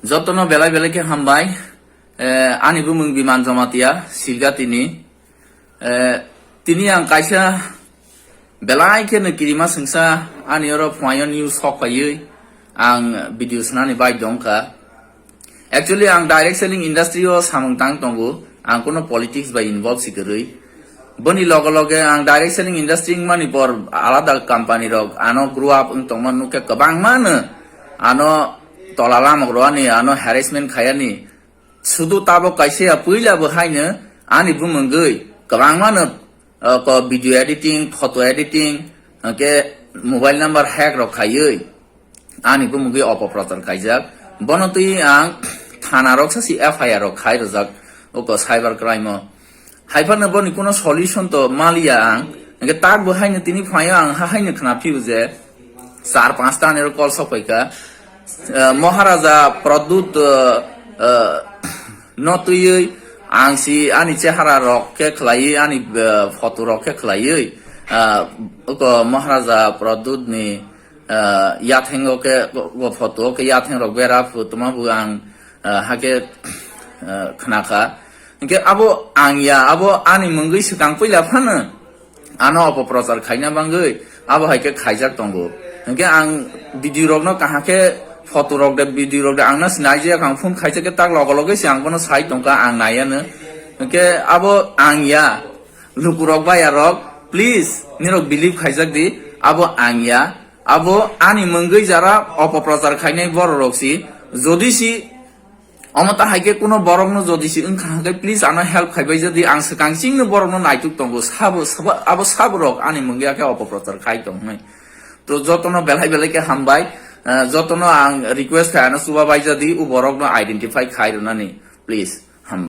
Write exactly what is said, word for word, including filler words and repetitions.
Jotono belai belai khe hambai. Eh, ani bumung Biman Jamatia, Silgatini. Eh, tini ang kaisa belai khe no kirima sengsa ani oro phuaio news sok paiwi ang video swnani bai dongkha. Actually, ang direct selling industry o samung tang tongo, ang kono politics bai involve si kwrwi. Boni loge loge ang direct selling industry wngmani por alada company rok ano grow up wng tongma nukhe kwbangma no ano tola lamok rwani, ano harassment khayani. Sudu tabok kaisa ya puila bo haino ani bumungwi kwbangma no, uh, ko video editing, photo editing, hwnkhe mobile number hack rok khaiwi ani bumungwi opoprochar khaijak. Bono twi ang thana rok sasi F I R rok khai rwjak, oko cyber crime o. Haiphano boni kuno solution to maliya ang. Hwnkhe tak bo haino tini phaio ang ha haino khna phio je char panch ta nero call sok paikha. Eh, Maharaja Pradyut, eh, eh, no twiwi ang si ani chehara rok khe khlaiwi, ani, eh, photo rok khe khlaiwi, eh, oko Maharaja Pradyut ni, eh, yathengo khe, o photo o khe yatheng rok bera phu tuma bu ang, eh, hake, eh, khnakha. Hwnkhe abo ang ya, abo ani mungwi swkang puila phano ano opoprochar khaina bangwi abo hai khe khaijak tongo. Hwnkhe ang video rokno kaham khe photo rok de, video rok de ang no sinai je ang phone khaijak khe tak logo logo se ang bono sai tongkha, ang naiya no. Hwnkhe abo ang ya, lukurok baya rok, please nirok believe khaijak di, abo ang ya, abo ani mungwi jara opoprochar khainai borok rok si, jodi si Omo ta hai khe kuno borokno jodi si wngkha hwnkhe, please ano help khaibai jadi, ang swkang chingno borokno naituk tongo, sabo, sabo, abo saborok ani mungya khe opoprochar khai tong hwnwi. To jotono belai belai khe hambai, eh, jotono ang request khai ano chuba bai jadi, u borokno identify khai rwnani, please.